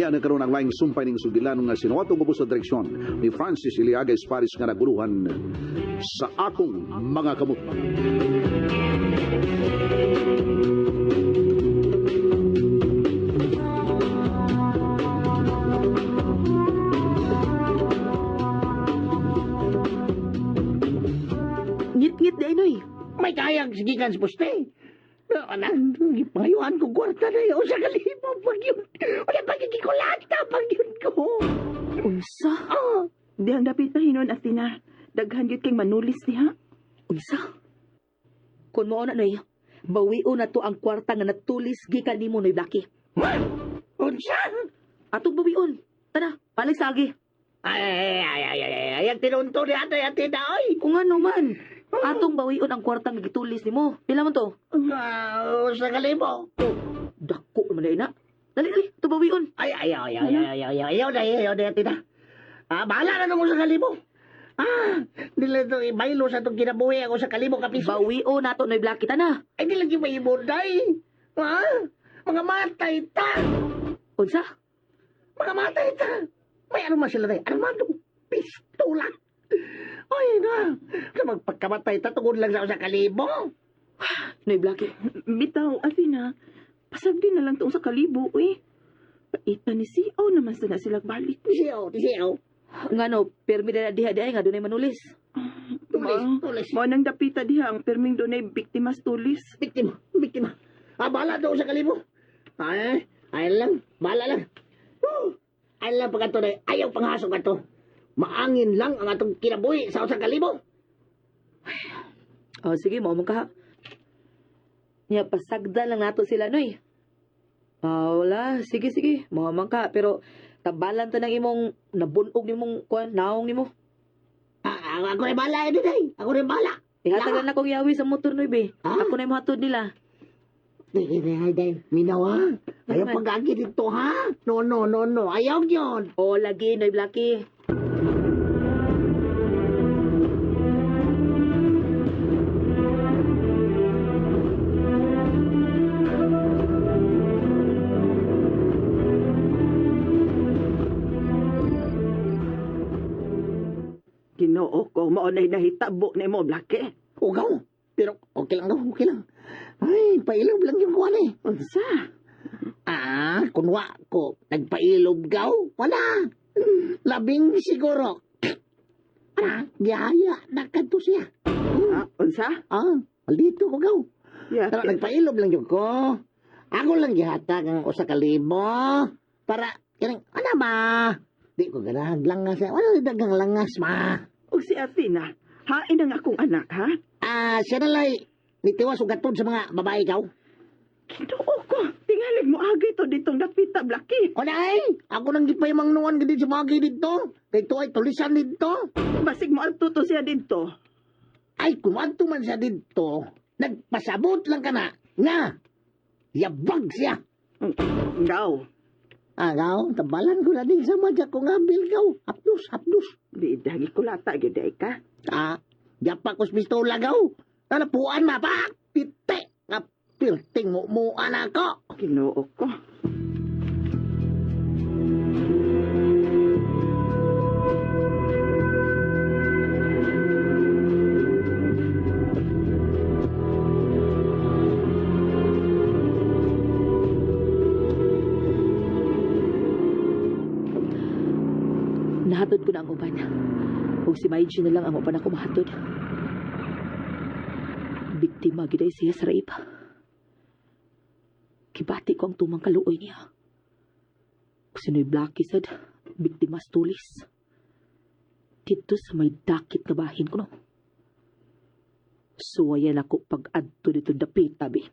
Kaya na karon ang laing sumpay ning sugilan nga sinuwatong ubos sa direksyon ni Francis Iliaga Esparis nga naguluhan sa akong mga kamot. Ngit-ngit di ay, Noy. May kayang sigikan sa poste. Anan, gipangayuan ko kwarta na yun. Sa kalibo pag yun. Wala pagkikikulata pag yun ko. Unsa? Ah, Dihang dapit na hinon, Athena. Daghan gyud kay manulis diha. Unsa? Kung mao na, Noy, bawion na to ang kwarta nga natulis gikan nimo, Noy Blackie. Unsa? Atong bawion. Tana, balik sa agi. Ay, ay, ay, ay, ay, ay, ang tinunto ni Ate Athena, oy. Kung ano man, atong bawion ang kwarta nga gitulis nimo. Pila man to? Ah, sa kalibo. Dako naman na. Dali, dali, ito bawion. Ay, ay, ay, ay, ay, ay, ay, ayaw na, ayaw na, Athena. Ah, bahala na nung sa kalibo. Ah, dili to ibaylo sa itong kinabuhi ako sa kalibo kapiso. Bawion na to, Noy Blackie. Tana. Ay, di lang yung maimunday. Ah, mga matay ta. Unsa? Mga matay ta. May ano man sila tayo? Armado. Pistola. Ay, na. Sa magpagkamatay ta, tungod lang sa kalibo. Noy Blackie. Bitaw, Athena. Pasagdi na lang tong sa kalibo, uy. Paita ni CO naman sana sila balik. Tisiyo, tisiyo. Nga no, permi na diha diha nga dunay manulis. Tulis, tulis. Mao nang dapita diha ang perming dunay biktimas tulis. Biktima, biktima. Ah, bahala daw sa kalibo. Ay, ay lang, bahala lang. Woo! Ay lang pagkato na, ayaw panghasok ato. Maangin lang ang atong kinabuhi sa usang kalibo. Oh, sige, mao man ka. Nya pasagdan lang nato sila, Noy. Ah, wala, sige sige, mao man ka, pero tabalan ta ng imong nabunog nimong kuan, naong nimo. Ah, ako rin bahala, eh, day. Ako rin bahala. Ihatag na akong yawi sa motor, Noy, be. Ah? Ako na yung mahatod nila. Day, day, day, day. Minaw, ha? Ayaw Naman. pag-agi dito, ha? No, no, no, no. Ayaw yun. Oh, lagi, Noy Blackie. Ginoo ko, mao na'y nahitabo nimo, Blackie. Ugaw. Pero okay lang daw, okay lang. Ay, pailob lang yung kuwan eh. Unsa? Ah, kunwa ko, nagpailob gaw? Wala. Labing siguro. Ah, gihaya na kadto siya. Ah, unsa? Ah, dito ko gaw. Yeah. Pero nagpailob lang yun ko. Ako lang gihatag ang usa ka libo para kining ana ba? Di ko ganahan langas. Wala dagang langas ma. O si Athena, hain ang akong anak, ha? Ah, siya na lay nitiwas og gatod sa mga babae gaw. Ginoo ko, tingalig mo agay to ditong dapita, Blackie. O ay, ako nang gipay mangnuan gid sa mga dito. Kay to ay tulisan dito. Basig mo adto to siya dito. Ay, kung adto man siya dito, nagpasabot lang ka na nga yabag siya. Gaw. Ah, gaw, tabalan ko na din sa madya ko nga bil gaw. Hapdos, hapdos. Di dagi ko lata gyud ay ka. Ah, yapa ko sa pistola gaw. Nanapuan ma pa, pite. Nga pirting mo muan ako. Ginoo ko. Nahatod ko na ang uban. Ug si Maiji na lang ang uban ako mahatod. Biktima gid ay siya sa rape. Kibati ko ang tumang kaluoy niya. Ug si Noy Blackie sad, biktima sa tulis. Dito sa may dakit nga bahin ko no. Suwayan ako pag-adto dito dapita, be.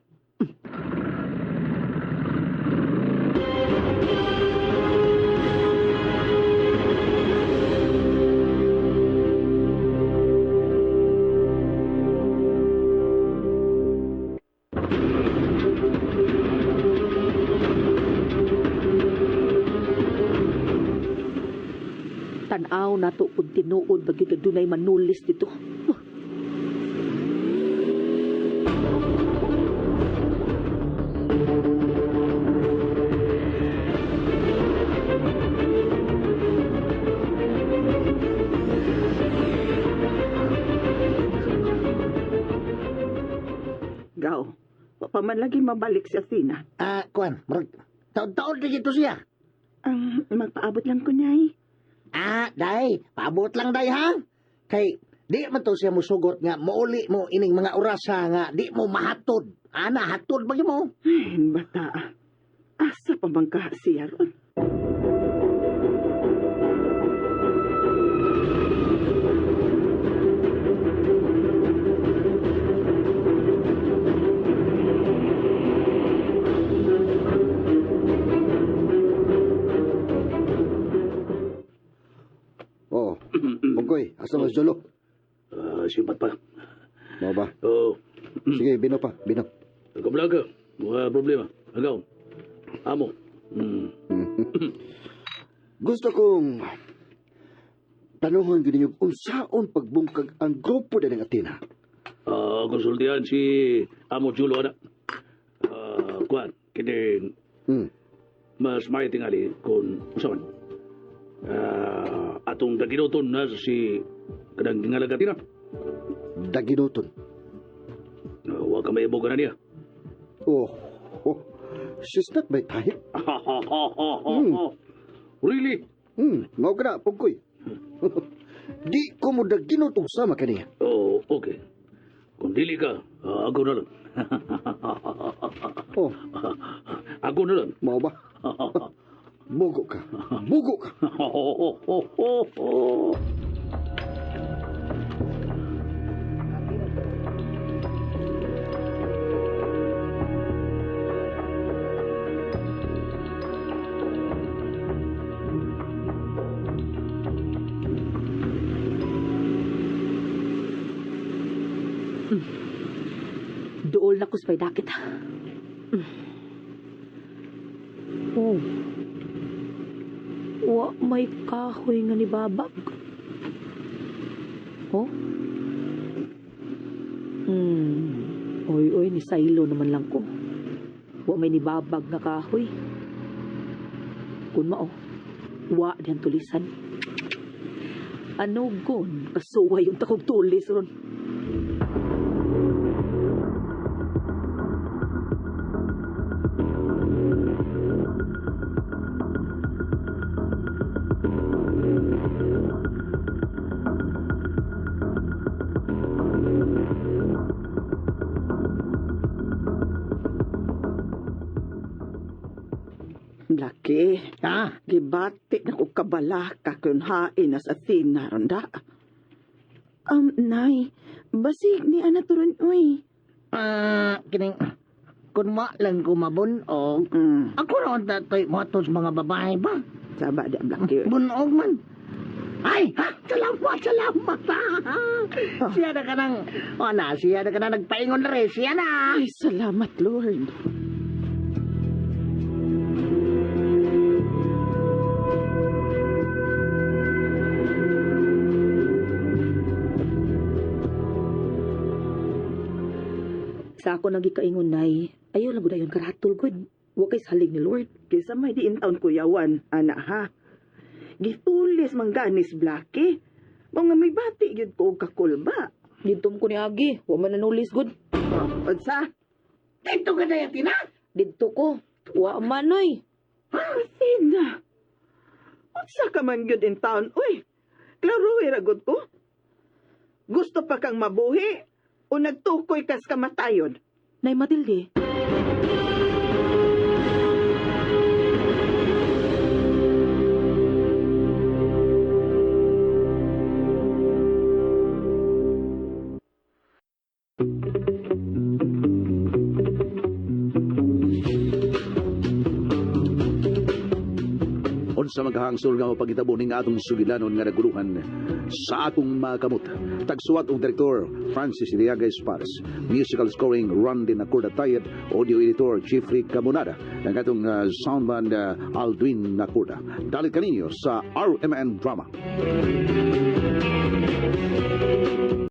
Tan-aw nato kung tinuod ba gyud dunay manulis dito. Huh. Wa pa man lagi mabalik si Athena. Ah, kuan, murag taon-taon di gito siya. Ang magpaabot lang ko nay. Ah, day, paabot lang day ha. Kay di man to siya musugot nga mouli mo ining mga orasa nga di mo mahatod. Ana, hatod ba mo? Ay, bata. Asa pa bang ka siya ron? Oh, Bungkoy, asa mas Jolo? Simpat pa. Mao ba? Oo. Sige, bino pa, bino. Kabla ka. Mga problema. Agaw. Amo. Gusto kong tanuhon gyud ninyo unsaon pagbungkag ang grupo din ng Athena. Konsultihan si Amo Julo ana. Kuan, kini mas may tingali kung usaman. Atong daginuton na si kanang gingalag Athena. Daginuton. Wa ka may na niya. Oh, oh, she's not my type. Really? Mao ka na, Pugkoy. Di ko mo daginot og sama kaniya. Oh, okay. Kung dili ka, ako na lang. Oh, Ako na lang. mao ba? Bugo ka. Bugo ka. Duol na ko sa dakit. Oh. Wa may kahoy nga ni babag. Oh? Oy, oy, ni Silo naman lang ko. Wa may nibabag nga kahoy. Kun mao, wa diyan tulisan. Ano gon, kasuway yung takog tulis ron. Laki, Ah, gibati na ko kabalaka kun hain as Athena ron da. Nay, basig ni ana turon uy. Kining kun ma lang ko mabunog. Ako ra unta to'y motos mga babae ba? Saba di Blackie. Bunog man. Ay, ha, salamat, salamat. Siya na ka nang, o na, siya na ka nang nagpaingon na rin, siya na. Ay, salamat Lord. Sa ako nagikaingon, Nay, ayaw lang gud ayon karatol gud. Wa kay salig ni Lord. Kaysa may diin taon kuyawan, ana ha. Gitulis mangganis Blackie. Mga may bati gyud ko og kakulba. Didto ko ni Agi, wa man nanulis gud. Oh, unsa? Dito ka na yatin, ha? Didto ko. Wa man oy. Athena. Unsa ka man gyud in town, uy. Klaro ra gud ko. Gusto pa kang mabuhi o nagtukoy kas kamatayon? Nay Matilde. Unsa maghangsol nga mapagitabo ning atong sugilanon nga naguluhan sa atong mga kamot. Tagsuwat og direktor Francis Iriaga Espares, musical scoring Randy Nacorda Tayed, audio editor Jeffrey Camonada, ang atong soundman Aldwin Nacorda. Dalit kaninyo sa RMN Drama.